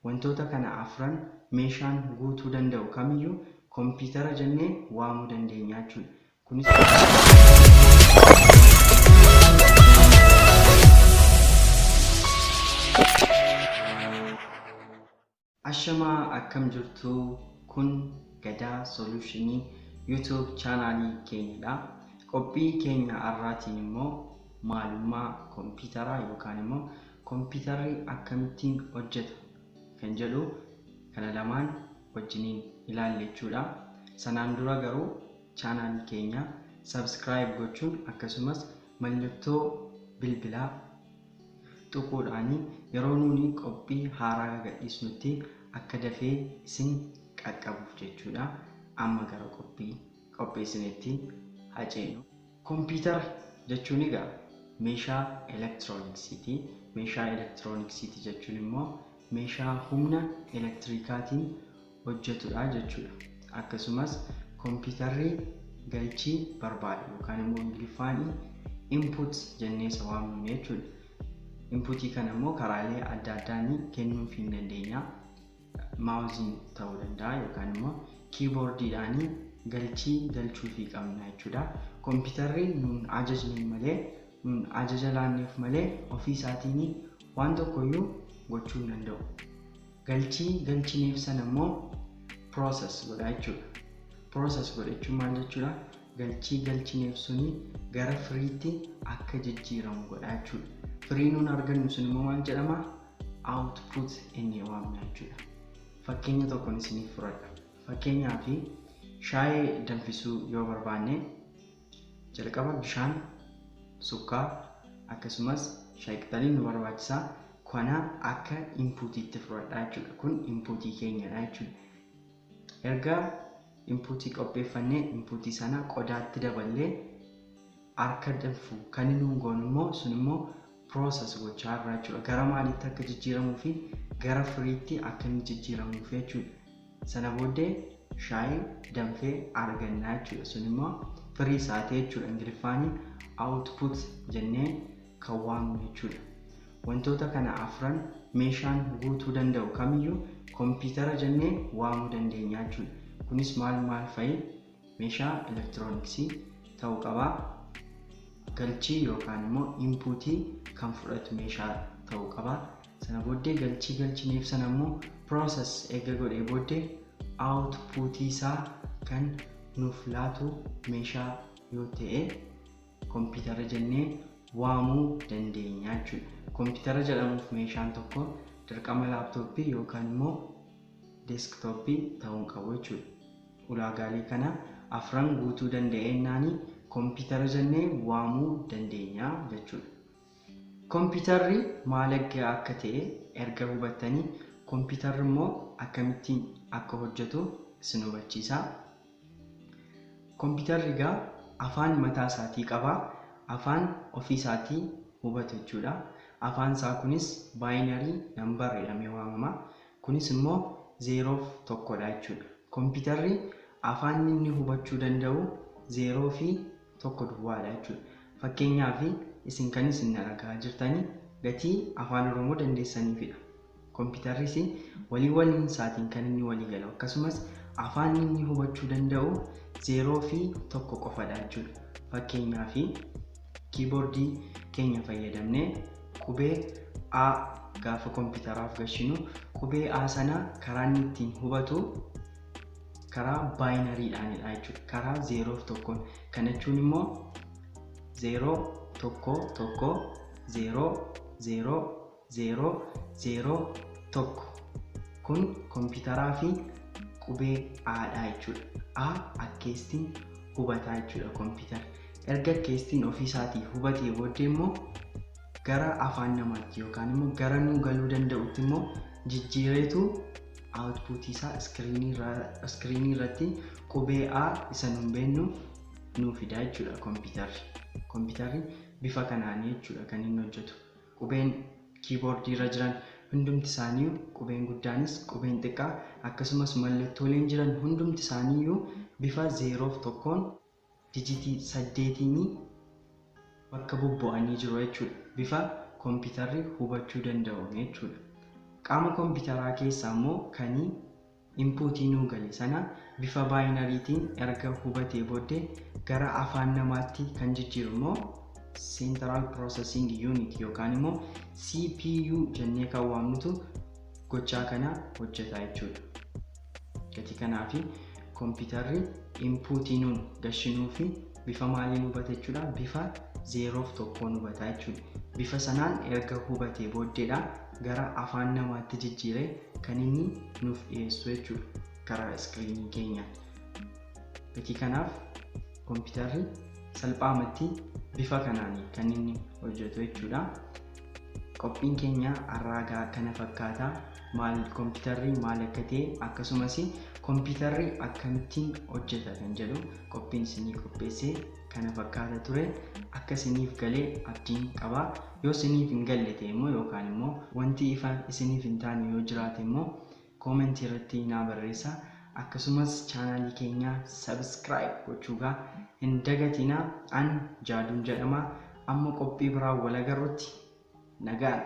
Wantoota kana afran meeshaan guutuu danda'u kamiyyuu kompiitara jennee waamuu dandeenya jechuudha. Kunis Ashamaa, akkam jirtu? Kun Gadaa Soluushinii YouTube chaanaalii keenyadha. Qophii keenya har'aatiin immoo maalummaa kompiitaraa yookaan immoo kompiitarri akkamittiin hojjeta kan jedhu kana lamaan wajjiniin ilaalla jechuudha. Sanaan dura garuu chaanaalii keenya subscribe gochuun akkasumas mallattoo bilbilaa tuquudhaan yeroo nuuni qophii haaraa gadhiisnutti akka dafee isin qaqqabuuf jechuudha. Amma gara qophii qopheessinetti haa ceenu. Kompiitara jechuun egaa meeshaa elektirooniksiiti. Meeshaa elektirooniksiiti jechuun immoo meeshaa humna elektiriikaatiin hojjetudha jechuudha. Akkasumas kompiitarri galchii barbaada yookaan immoo Ingiliffaan input jennee isa waamnu jechuudha. Inputii kana immoo karaalee adda addaan kennuufii hin dandeenya. Maawuziin ta'uu danda'a yookaan immoo kiiboordiidhaan galchii galchuufii qabna jechuudha. Kompiitarri nuun ajajne malee, nuun ajaja laanneef malee ofii isaatiin waan tokkoyyuu gochuu hin danda'u. Galchii galchineef sana immoo process godha jechuudha. Process godha jechuun maal jechuudha? Galchii galchineef suni gara firiitti akka jijjiiramu godha jechuudha. Firii nuun argannu sun immoo maal jedhama? Output inni waamna jechuudha. Fakkeenya tokkoon isiniif fudhadha. Fakkeenyaaf, shaayii danfisuu yoo barbaanne jalqaba bishaan, sukkaara akkasumas shaayii qixaliin nu barbaachisa. Kana akka inputiitti fudhadhaa jechuudha. Kun inputii keenyadha jechuudha. Erga inputii qopheeffannee inputii sana qodaatti daballee harka danfu kan inni nuun goonu immoo sun immoo process gochaa jirra jechuudha. Gara maaliitti akka jijjiiramuu fi gara firiitti akka inni jijjiiramuuf jechuudha. Sana booddee shaayii danfee arganna jechuudha. Sun immoo firii isaati jechuudha. Ingiliffaan output jennee kan waamnu jechuudha. Wantoota kana afran meeshaan guutuu danda'u kamiyyuu kompiitara jennee waamuu dandeenya jechuudha. Kunis maal maal fa'i? Meeshaa elektirooniksii ta'uu qaba. Galchii yookaan immoo inputii kan fudhatu meeshaa ta'uu qaba. Sana booddee galchii galchineef sana immoo process eega godhee booddee outputii isaa kan nuuf laatu meeshaa yoo ta'e kompiitara jennee waamuu dandeenya jechuudha. Kompiitara jedhamuuf meeshaan tokko dirqama laaptooppii yookaan immoo deesktooppii ta'uu qabu jechuudha. Ulaagaalee kana afran guutuu danda'eennaani kompiitara jennee waamuu dandeenya jechuudha. Kompiitarri maal akka ta'e erga hubattanii kompiitarri immoo akkamittiin akka hojjetu isin hubachiisa. Kompiitarri egaa afaan mataa isaatii qaba. Afaan ofii isaatii hubatu jechuudha. Afaan isaa kunis binary number jedhamee waamama. Kunis immoo 0 fi 1dha jechuudha. Kompiitarri afaan inni hubachuu danda'u 0 fi 1 duwwaadha jechuudha. Fakkeenyaaf, isin kan isin dhagahaa jirtanii gatii afaan Oromoo dandeessaniifidha. Kompiitarris walii waliin isaatiin kan inni walii galu akkasumas afaan inni hubachuu danda'u 0 fi 1 qofadha jechuudha. Fakkeenyaaf, kiiboordii keenya fayyadamnee qubee A gaafa kompiitaraaf gashinu qubee A sana karaa inni ittiin hubatu karaa baayinariidhaanidha jechuudha. Karaa 0 fi 1. Kana jechuun immoo 0 1 1 0 0 0 0 1. Kun kompiitaraa fi qubee A'dha jechuudha. A akkeestiin hubataa jechuudha kompiitarri. Erga akkeestiin ofii isaatii hubatee booddee immoo gara afaan namaatti yookaan immoo gara nuu galuu danda'utti immoo jijjiireetu outputii isaa iskiriinii irratti qubee A isa nuun beeknu nuu fida jechuudha kompiitarri. Kompiitarri bifa kanaanii jechuudha kan inni hojjetu. Qubeen kiiboordii irra jiran hundumti isaanii, qubeen guddaanis qubeen xiqqaa akkasumas mallattooleen jiran hundumti isaaniiyyuu bifa 0 fi 1n dijitii 8n bakka bubbu'anii jiru jechuudha. Bifa kompiitarri hubachuu danda'u jechuudha. Qaama kompiitaraa keessaa immoo kan inpuutii nuu gale sana bifa baayinariitiin erga hubatee booddee gara afaan namaatti kan jijjiiru immoo Central Processing Unit yookaan immoo CPU jennee kan waamnutu gochaa kana hojjeta jechuudha. Gatii kanaafi kompiitarri inpuutii nuun gashinuu fi bifa maaliin hubata jechuudha? Bifa 0 fi 1 hubata jechuudha. Bifa sanaan erga hubatee booddeedha gara afaan namaatti jijjiiree kan inni nuuf dhiyeessu jechuudha karaa iskiriinii keenyaan. Gatii kanaaf kompiitarri salphaamatti bifa kanaan kan inni hojjetu jechuudha. Qophiin keenya har'aa kana fakkaata. Maal kompiitarri maal akka ta'e akkasumas kompiitarri akkamittiin hojjeta kan jedhu qophiin isinii qopheesse kana fakkaata ture. Akka isiniif galee abdiin qaba. Yoo isiniif hin galle ta'e immoo yookaan immoo wanti ifa isiniif hin taane yoo jiraate immoo koomentii irratti naa barreessaa. Akkasumas chaanaalii keenya sabskiraayib gochuugaa hin dagatinaa. An Jaaduun jedhama. Amma qophii biraan wal agarrutti nagaan.